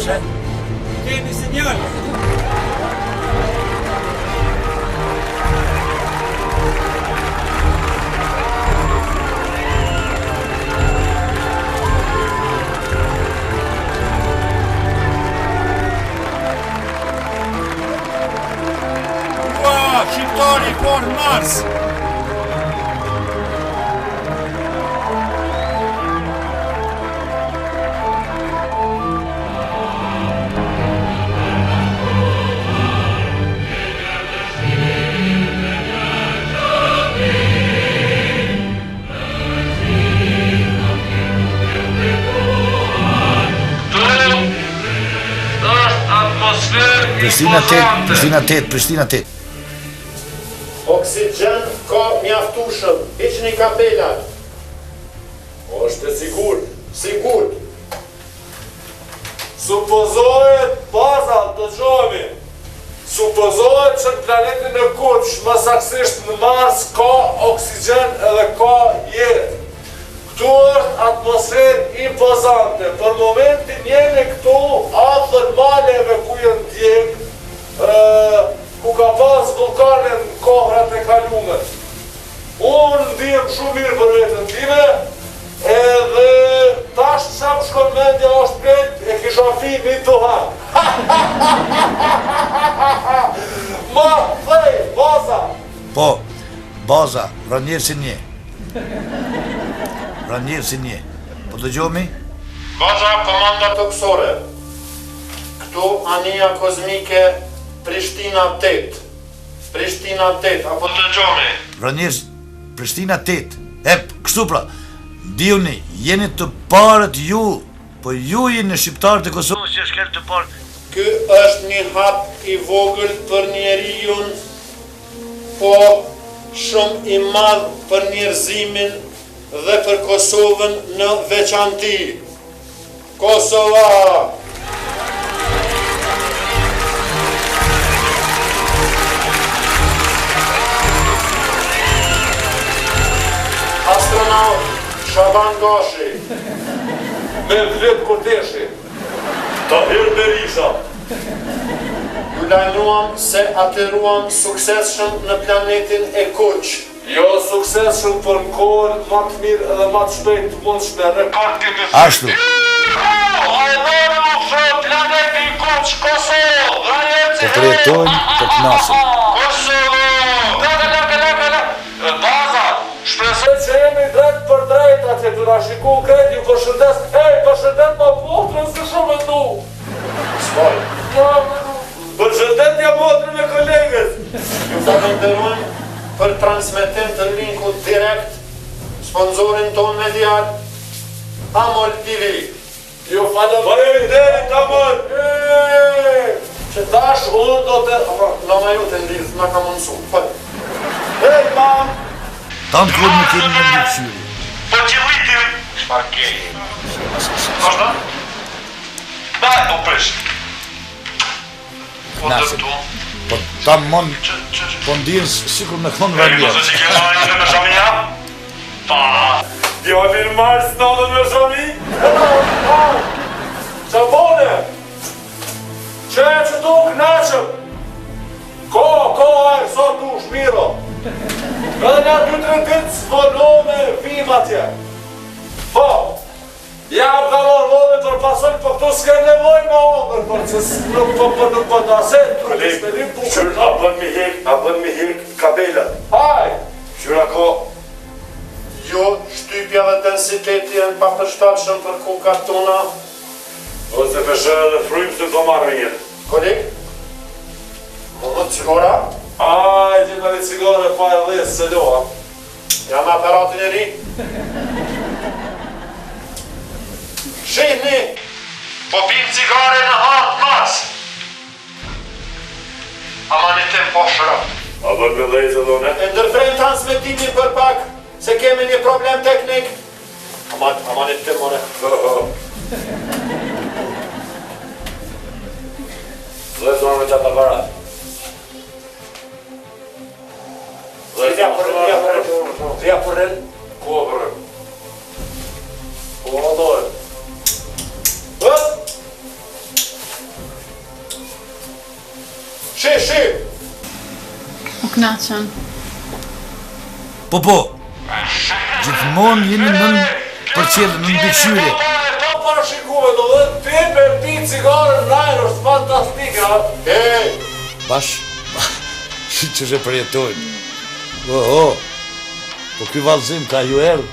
Ndryshe, kemi sinjal. Ua, shqiptari i parë n'Mars! Prishtina 8, Prishtina 8, Prishtina 8. Oksigjen ka mjaftueshëm, hiqni kapelat. Është e sigurt. Sigurt. Supozohet baza, dëgjohemi. Supozohet që në planetin e kuq, më saktësisht në Mars ka oksigjen edhe ka jetë. Këtu është atmosferë impozante. Për momentin jemi këtu afër maleve ku janë djeg, ku ka pas vullkane në kohrat e kalume. Unë ndihem shumë mirë për veten time, edhe tash ça më shkon mendja është krejt e kisha pi një duhan. Ma thej, baza! Po, baza, Vranjevci një. Vranjevci një. Po dëgjohemi? Baza, komanda tokësore. Këtu anija kozmike Prishtina 8. Prishtina 8, a po dëgjoni? Vranjevci, Prishtina 8. E, kështu pra, dijuni, jeni të parët ju, po ju jeni shqiptarët e Kosovës që shkel të parët. Ky është një hap i vogël për njeriun, po shumë i madh për njerëzimin dhe për Kosovën në veçanti. Kosova! Astronaut Shaban Gashi. Mevlüt Kurteshi. Tahir Berisha. Ju lajmëruam se ateruam suksesshëm në planetin e kuq. Jo suksesshëm por në kohën ma të mirë edhe ma të shpejtë të mundshme rekord kemi thyer. Ashtu. Po përjetojmë, po kënaqemi. Shpresoj që jemi drejt për drejt atje tu na shiku krejt ju përshëndes ej përshëndet ma motrën se shumë e du. S'fal. Përshëndetje motrën e kolegës. Ju falënderojmë për transmetim të linkut direkt sponsorin tonë medial Amol TV. Ju faleminderit Amol. Që tash unë do të Nana jote ndihmë na ka mundësu. Fal. Hej mam. Tanë kohën nuk kemi në mbikëqyrje. Po qëlliti çfarë ke? Vazhdo. Daj, po prish. Po ndërtu. Po tamon po ndien sikur me kon Vranjevc. Ej, mos e që ke marrë një me shamia? Pa. Djali në Mars natën me shami? Qa bone? Që e që tu knaqëm? Ko, ko, e, sa dush, miro. Edhe nja 2-3 ditë s'vonome vim atje. Po, Ja u ka marrë vone për pasojë, po këtu s'ke nevojë me hongër, por që nuk po po nuk po ta se, trupi s'me një bukë. Qyr, a bën mi hek, a bën mi hek kabelat? Haj! Qyr a ko? Jo, shtypja dhe densiteti janë papërshtatshëm për kokat tona. Ose peshë edhe frymë se po marrë me jetë. Kolik? Po më cigara? Aj, gjeta një cigare pa e dhesë se loha. Ja me aparatin e ri. Shihni! Po pim cigare në hanë Mars. Amanetem po shërot. A bën me dhezë edhe une? E ndërprejmë transmetimin për pak, se kemi një problem teknik. Aman, amanetem more. Dhezë me qatë aparat. Vija përrën, vija përrën, vija përrën. Ku o përrën? Po o dojë. kënaqën. Po po. Gjithmonë jeni nën përcjellje, nën mbikëqyrje. Pa parashikume, do dhe ti me pi cigare në ajër, është fantastike, a? Ej! Bash, që e përjetojnë. Oho, po ky vallëzim ka ju erdhë.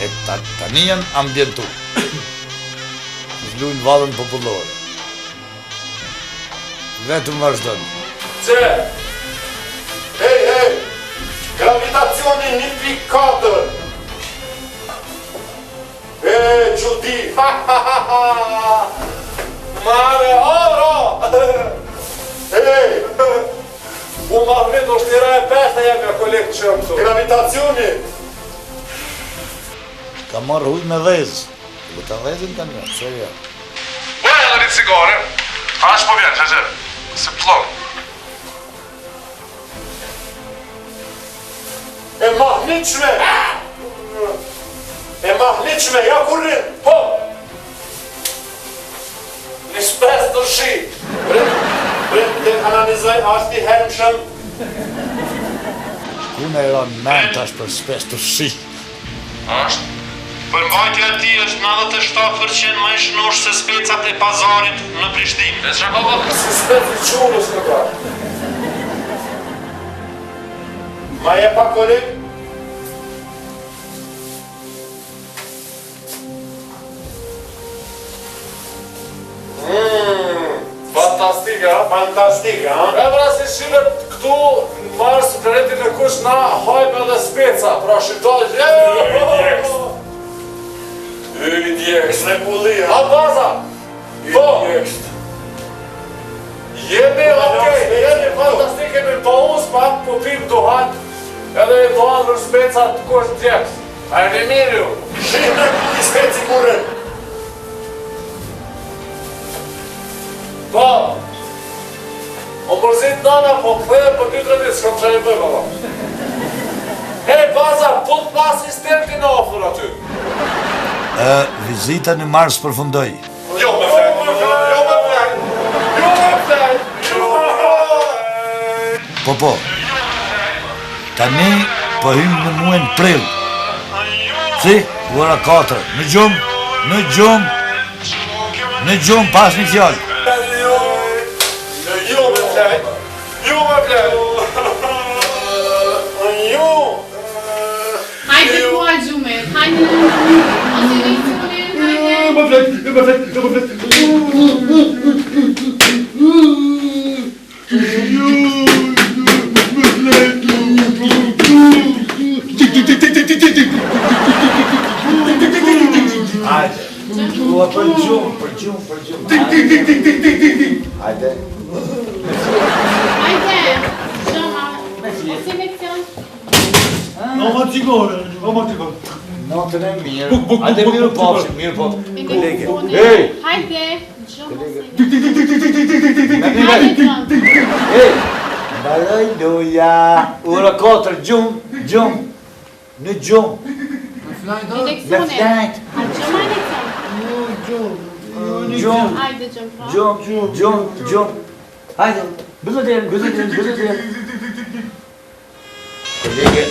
E ta, tani janë ambientu. Lujnë vallën popullore. Vetëm vazhdon. Ce? Hej, hej! Gravitacioni 1.4! E, çudi! Ha, ha, ha, ha! Mare, oro! Hej! U mahnit, është hera e pesta jam ja koleg që jam këtu. Gravitacioni! Ka marrë ujë me dhezë. Po ta dhezin tani, pse jo? Ua, edhe një cigare. Aq po vjen, që që. Si plon. E mahnitshme! E mahnitshme, ja ku rrin! Po! Një spec të shi. Prit, prit, të analizoj, a është i hermshëm? Ku na i ra në mend tash për spec të shi? Është. Përmbajtja e tij është 97% më i shëndoshë se specat e pazarit në Prishtinë. E çka ka bërë? Si spec i qurës në ka. Ma jep pak koleg? Fantastik, a? Fantastik, a? E pra si shihet këtu në Mars, në planetin e kuq na hajmë edhe speca, pra shqiptarët djeks. I djeks. Mrekulli, A a? baza! Po! Jemi okej, jemi fantastik, kemi pauzë pak, po pim duhan, edhe i duhan në speca të kuq djeks. A e mirë ju? Shih mrekulli speci ku rrin. Po! O mërzit nana, po kthehem për 2-3 ditë, s'kam çfarë i bëj baba. Hej, baza, po të pa asistentin afër aty. Ë, vizita në Mars përfundoi. Jo me flejt, jo me flejt, Jo me flejt, jo! Po po. Tani po hymë në muajin prill. Si? Ora 4. Në gjumë, në gjumë, në gjumë pas një fjalë. Jo me flejt, jo me flejt. Jo! Hajde kua gjumit, hajde në gjumit, mos i leksionin, hajde. Me flejt, me flejt, me flejt. Hajde. Ua për gjumë, për gjumë, për gjumë. Tik tik tik tik tik tik tik tik. Hajde. Hajde, gjëma, ose leksion. No ma cigare, no ma cigare. Natën e mirë. Buk, buk, Hajde buk, mirë buk, pafshim, mirë pafshim. Me Kolege. leksionin. Ej! Hajde, gjëma ose Tik tik tik tik tik tik tik tik tik tik. Hajde, gjëma. Ej! Mbaroj loja. Ora 4, gjumë, gjumë. Në gjumë. Me Me leksionin. flajt. A gjëma leksion? Gjumë, Hajde, gjëma pra. gjumë, gjumë, gjumë. Hajde, mbyllë derën, mbyllë derën, mbyllë derën. Kolege.